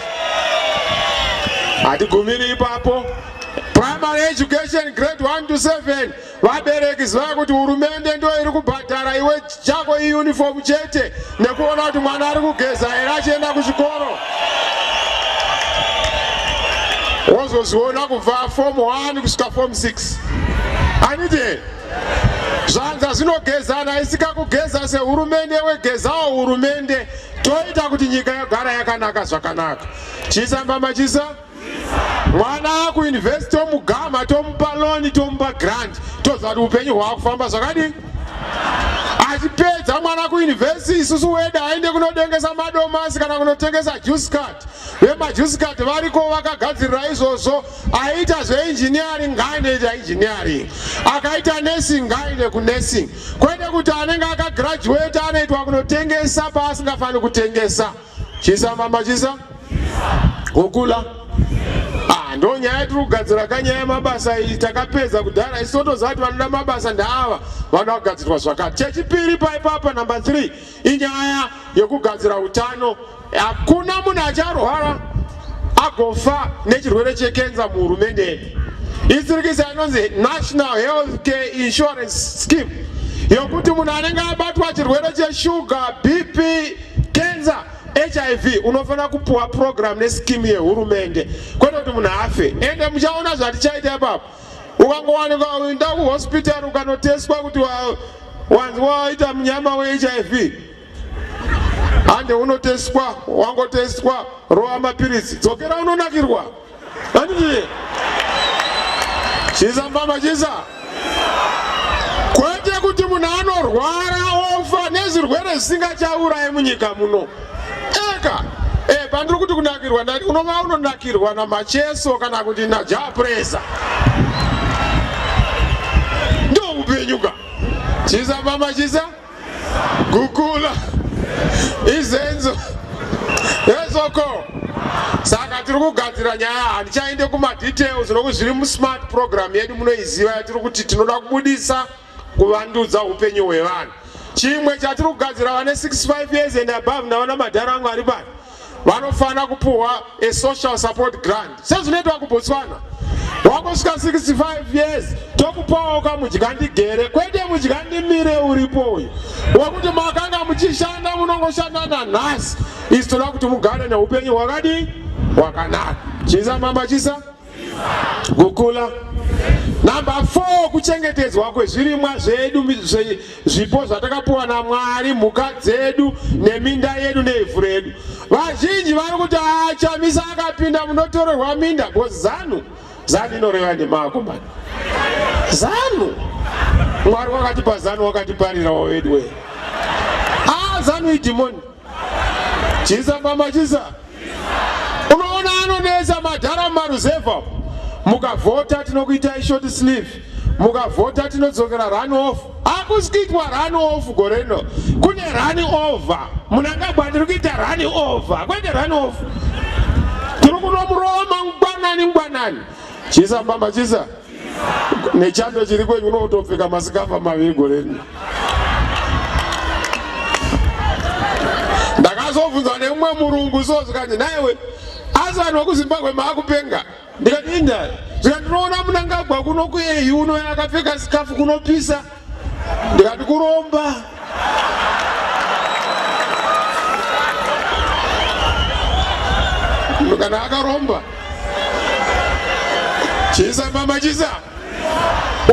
Hatigumiri ipapo. Primary education grade 1 to 7, vabereki zivai kuti hurumende ndo iri kubhadhara. Iwe chako iuniform chete nekuona kuti mwana ari kugeza here achienda kuchikoro. Wozozviona kubva form 1 kusvika form 6, aniti zvanza zvinogezana isika kugeza sehurumende, wegezawo hurumende, toita kuti nyika yagara yakanaka zvakanaka. Chisa mbama, chisa. Mwana akuuniversity tomugama, tomupa loan, tomupa grant, toziva kuti upenyu hwaakufamba zvakadii. Achipedza mwana kuuniversity, isusu wedu aende kunodengesa madomasi kana kunotengesa juice card. Vemajuice card variko vakagadzirira izvozvo. Aita zveengineering ngaaendeita engineering, akaita nursing ngaaende kunursing, kwete kuti anenge akagraduate anoitwa kunotengesa paasingafaniri kutengesa. Chisa mama, chisa kukula. Ah, ndo nyaya tiri kugadzira kanyaya yemabasa iyi. Takapedza kudhara isu, totoziva kuti vanoda mabasa ndaava vanoda kugadzirwa zvakati. Chechipiri paipapa, number 3, inyaya yekugadzira utano. Hakuna munhu acharwara agofa nechirwere chekenza muhurumende yedu. Isirikisa inonzi National Health Care Insurance Scheme, yokuti munhu anenge abatwa chirwere cheshuga, BP, kenza, HIV, unofanira kupuwa program neskimu yehurumende, kwete kuti munhu afe. Ende muchaona zvatichaita ipapo. Ukangowanikwa uenda kuhospital, ukanoteswa kuti wanzi waita munyama weHIV, hande unoteswa. Wangoteswa, rova mapiritsi, dzokera, unonakirwa. Handiti? Chisa mbama, chisa. Kwete kuti munhu anorwara ofa nezvirwere zvisingachaurayi munyika muno. Eka pandiri kuti kunakirwa, ndati unova unonakirwa naMacheso kana kuti naJah Prayzah, ndo upenyuka. Chisa mbama, chisa gukula izenzo ezoko. Saka tiri kugadzira nyaya, handichaende kumadetails nokuti zviri musmart program yedu, munoiziva, yatiri kuti tinoda kubudisa kuvandudza upenyu hwevanhu. Chimwe chatiri kugadzira, vane 65 years and above, ndaona madhara angu ari pano, vanofanira kupuhwa a social support grant sezvinoitwa kuBotswana. Wangosvika 65 years, tokupawo kamudyandigere, kwete mudyandimire uripo uyu wekuti makanga muchishanda, munongoshanda nanhasi. Isi toda kuti mugare neupenyu hwakadii? Hwakanaka. Chisa mamba, chisa gukula. Namba 4, kuchengetedzwa kwezvirimwa zvedu, zvipo zvatakapiwa naMwari, mhuka dzedu neminda yedu neivhu redu. Vazhinji vari kuti aChamisa akapinda munotorerwa minda, because ZANU, ZANU inoreva nemakomana. ZANU, Mwari wakatipa ZANU, wakatiparirawo vedu we. Ah, ZANU idhimoni. Chisa mama, chisa. Unoona anonetsa madhara mumaruzevha, mukavhota tinokuitai short sleeve, mukavhota tinodzokera run off. Hakusi kuitwa run off gore rino, kune run over. Munangagwa ndiri kuita run over, kwete run off. Tiri kunomurova mangwanani ngwanani. Chisa mbamba, chisa. Nechando chiri kwenyu, unotopfeka masikafa maviri gore rino. Ndakazobvunzwa nemumwe murungu so, zvikanzi, "Naiwe, asi vanhu vekuZimbabwe maakupenga." Ndikati, "Inda." Zvikati, "Ndinoona Munangagwa kuno kuEU uno akapfeka sikafu kunopisa." Ndikati, "Kuromba." Kana akaromba, chisa mama, chisa.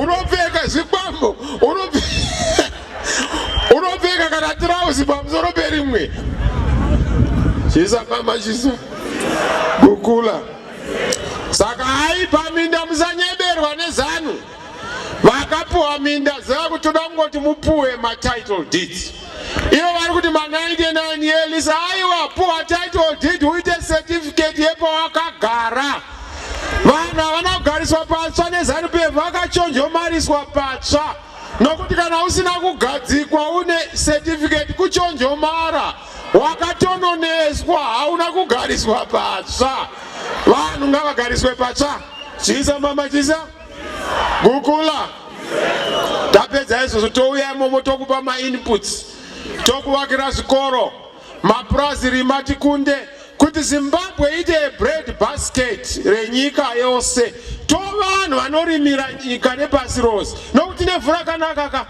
Unopfeka zvikwambo, unopfeka kana tirauzi pamusoro perimwe. Chisa mama, chisa gukula. Saka aipa minda, musanyeberwa neZANU. Vakapuwa minda, ziva kuti toda kungoti mupuwe matitle deeds. Ivo vari kuti ma99 years. Aiwa, puwa title deed, uite certificate yepawakagara. Vanhu havana kugariswa patsva neZANU PF, vakachonjomariswa patsva, nokuti kana usina kugadzikwa une certificate, kuchonjomara, wakatononeswa, hauna kugariswa patsva. Vanhu ngavagariswe patsva. Chisa mama, chisa gukula. Tapedza izvozvo, touya imomo, tokupa mainputs, tokuvakira zvikoro, mapurazi, rima tikunde, kuti Zimbabwe ite bread basket renyika yose. Tovanhu vanorimira nyika nepasi rose, nokuti tine mvura yakanaka ka,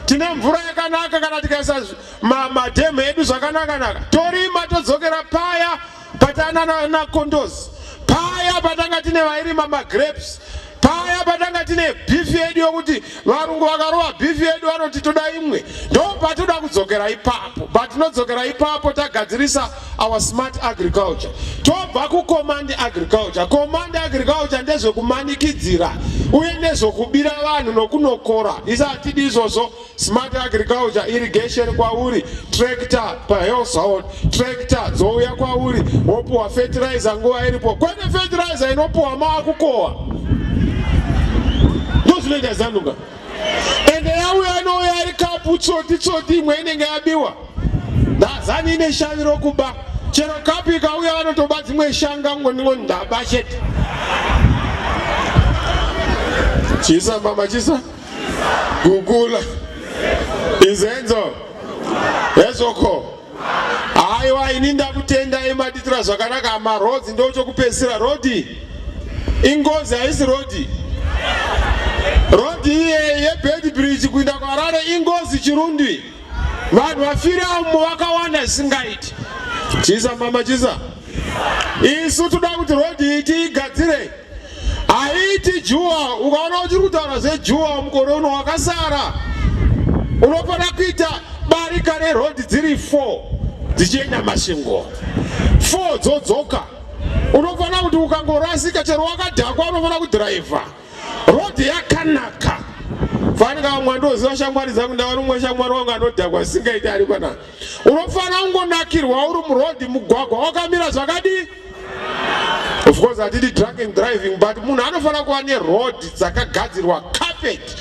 tine mvura yakanaka. Kana tikaisa madhemu edu zvakanaka-naka, torima, todzokera paya patana nakondozi paya patanga tine vairima magrapes. Paya patanga tine beef yedu yokuti varungu vakarova beef yedu vanoti toda imwe, ndo patoda kudzokera ipapo. Patinodzokera ipapo tagadzirisa our smart agriculture, tobva kucommand agriculture. Command agriculture ndezvekumanikidzira uye nezvokubira vanhu nokunokora. Isa hatidi izvozvo. Smart agriculture, irrigation kwauri, tractor pahousehold, tractor dzouya kwauri, wopuwa fertilizer nguva iripo, kwete fertilizer inopuwa maakukohwa. Ndozvinoita ZANUka. Ende yauya inouya iri kapu tsoti tsoti, imwe inenge yabiwa. Ndazani ine shavi rokuba, chero kapu ikauya vanotoba dzimwe shanga ngoni ndaba chete. Chisa mama chisa. Gugula izenzo hezvoko. Haiwa, ini ndakutendai, maditira zvakanaka. Marodzi ndochokupedzisira. Rodhi ingozi, haisi rodhi. Rodhi iye yeBeitbridge kuinda kuHarare ingozi. Chirundi vanhu vafira umo vakawanda zvisingaiti. Chisa mama chisa. Isu toda kuti rodhi iyi tiigadzire, haiti dual. Ukaona uchiri kutaura zvedual mukore uno wakasara, unofanira kuita barika rerodhi dziri 4 dzichienda Masvingo, 4 dzodzoka. Unofanira kuti ukangorasika, chero wakadhakwa, unofanira kudhiraivha rodhi yakanaka. Fanika vamwe andoziva shamwari dzangu, ndaona umwe shamwari wangu anodhakwa zvisingaiti ari panapa. Unofanira kungonakirwa uri murodhi, mugwagwa wakamira zvakadii. Of course hatidi drunken driving, but munhu anofanira kuva neroad dzakagadzirwa carpet.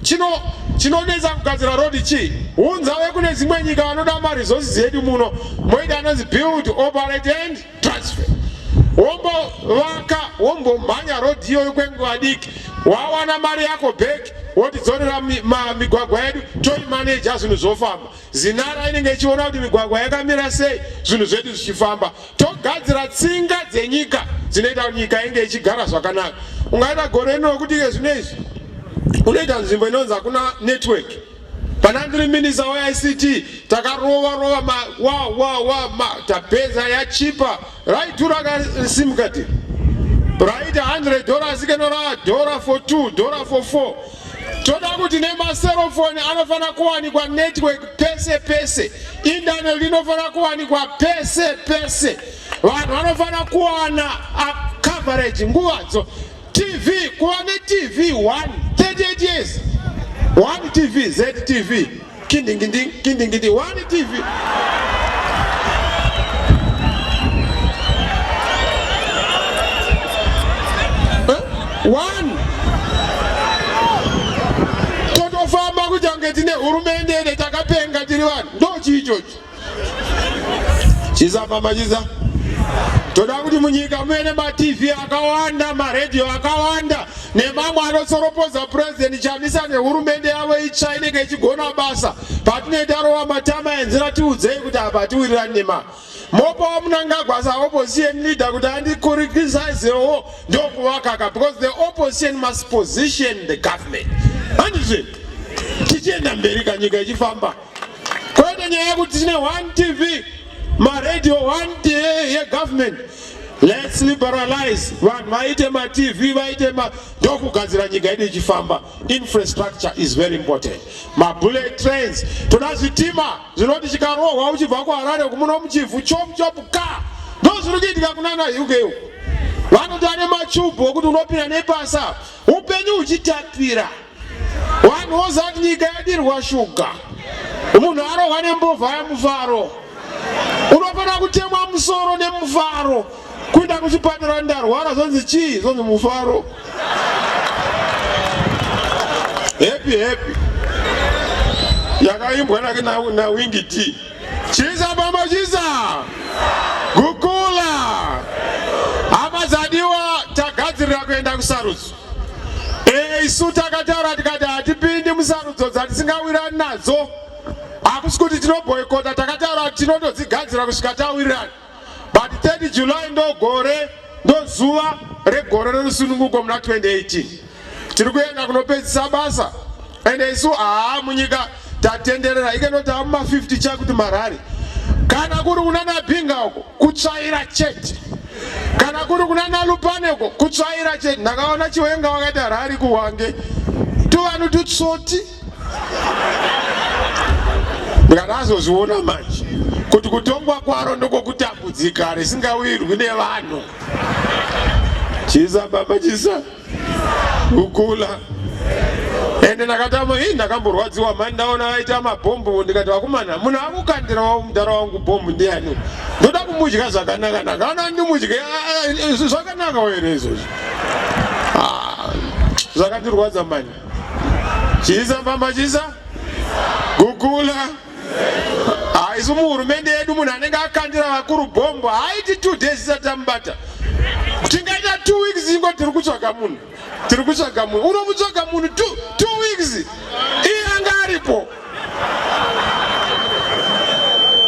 Chino chinonetsa kugadzira road chii? Hunza vekune dzimwe nyika vanoda maresources edu muno, moita anonzi build, operate and transfer. Wombovaka, wombomhanya road iyoyo kwenguva diki, wawana mari yako back, wotidzorera migwagwa yedu, toimaneja, zvinhu zvofamba. Zinara inenge ichiona kuti migwagwa yakamira sei, zvinhu zvedu zvichifamba. Togadzira tsinga dzenyika dzinoita kuti nyika inge ichigara zvakanaka. Ungaita gore rino rokuti iye zvino izvi unoita nzvimbo inonzi hakuna network. Pana ndiri minista weICT, takarova rova ma, wa wa wa ma, tapedza yachipa. Raidhura kasim card raita $100, kenora dollar for 2, dollar for 4. Toda kuti nemaserofoni anofanira kuwanikwa network pese pese, internet inofanira kuwanikwa pese pese, vanhu vanofanira kuwana coverage nguvadzo. TV, kuva neTV 1, 38 years, 1 TV, ZTV, kindingindi kindingindi, 1 TV. One totofamba kuti ange tine hurumende ene takapenga tiri vanhu, ndo chii ichocho? Chisa mama chisa. Toda kuti munyika muve nemaTV akawanda, maredhiyo akawanda, nemamwe anotsoropodza President Chamisa nehurumende yavo itsva inenge ichigona basa. Patinenge tarova matama enzira, tiudzei kuti apa hatiwirirani nema mopawo Mnangagwa saopposition leader kuti andicriticizewo, ndokuvakaka, because the opposition must position the government, handizve? Tichienda mberi kanyika ichifamba, kwete nyaya yekuti tine one TV, maradio one yegovernment. Let's liberalize, vanhu vaite maTV, vaite ma, ndokugadzira nyika yedu ichifamba. Infrastructure is very important. Mabullet trains, toda zvitima zvinoti chikarohwa uchibva kuHarare kumuno muChivhu, chop chop ka. Ndo zviri kuitika kunana UK uku, vanoti ane machubhu okuti unopinda nepasa, upenyu huchitapira. Vanhu vozati nyika yadirwa shuga, munhu arohwa nembovha yamufaro, unofanira kutemwa musoro nemufaro. Kuenda kuchipatara, ndarwara, zvonzi chii? Zvonzi mufaro, happy happy, yakaimbwa naWinky D. Chisa mama chisa, gukula. Hama dzadiwa, tagadzirira kuenda kusarudzo. Isu takataura tikati hatipindi musarudzo dzatisingawirani nadzo. Hakusi kuti tinoboikota, takataura kuti tinotodzigadzira kusvika tawirirana. But 30 July ndo gore, ndo zuva regore rerusununguko muna 2018. Tiri kuenda kunopedzisa basa. Ende isu haa munyika tatenderera ikenoti amuma 50 chakuti marari kana kuri unana Binga uko kutsvaira chete. Kana kuri kuna naLupaneko kutsvaira chete. Ndakaona Chiwenga wakaita rari kuHwange, tuvanhu tutsoti. Ndikati azozviona manje kuti kutongwa kwaro ndokokutambudzika risingawirwi nevanhu. Chisa baba, chisa kukula. Ende ndakatama ii, ndakamborwadziwa mani ndaona vaita mabhombu. Ndikati, vakomana, munhu akukandirawo mudhara wangu bhombu ndiani? Ndoda kumudya zvakanaka. Ndakaona ndimudye zvakanaka here izvozvo? Ah, zvakandirwadza mani. Chisa mbamba, chisa gukula. Isu muhurumende yedu, munhu anenge akandira vakuru bhombo haiti 2 days isati tamubata. Tingaita 2 weeks ingo tiri kutsvaga munhu, tiri kutsvaga munhu. Unomutsvaga munhu 2 weeks, iye anga aripo.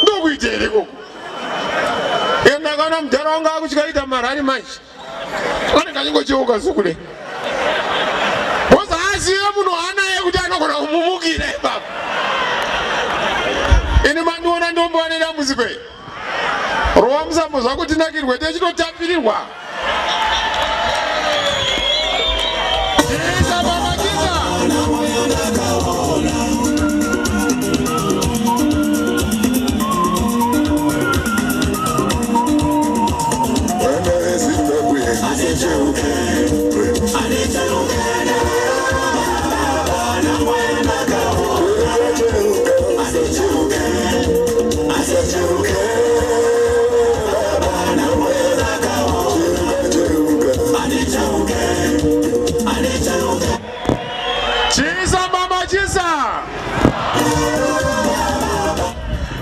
Ndokuita here ikoko? Ndakaona mudhara wangu akutyaita marari manje, anenge achingocheuka sukule because azive munhu waanaye kuti anogona kumumukira ipapo. Ini mandiona ndombowa nedambudziko iri. Rova musambo zvako tinakirwe, techitotapirirwa. Chisa baba, chisa. Vana veZimbabwe, musacheuke. Musacheuka, musacheuke, musacheuke. Cheuka, cheuka. Chisa mama, chisa.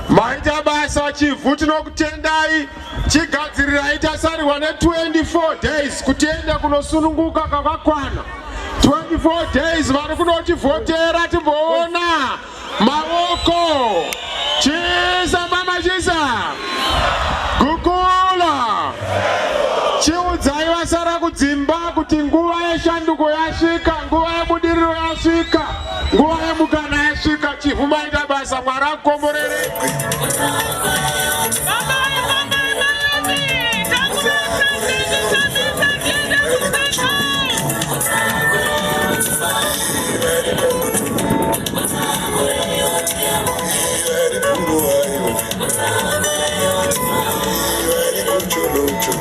Maita basa, Chivhu, tinokutendai. Chigadzirirai, tasarirwa ne24 days kutienda kunosununguka kakakwana. 24 days. Vari kunotivhotera, timboona maoko. Chisa mama, chisa gukula. Chiudzai vasara kudzimba kuti nguva yeshanduko yasvika, nguva yebudiriro yasvika, nguva yemukana yasvika. Chivhu, maita basa. Mwari akukomborere. Bambai, bambai, mayoti! Takura President Chamisa, tiende kuState. Vari Bulawayo, vari kuTsholotsho.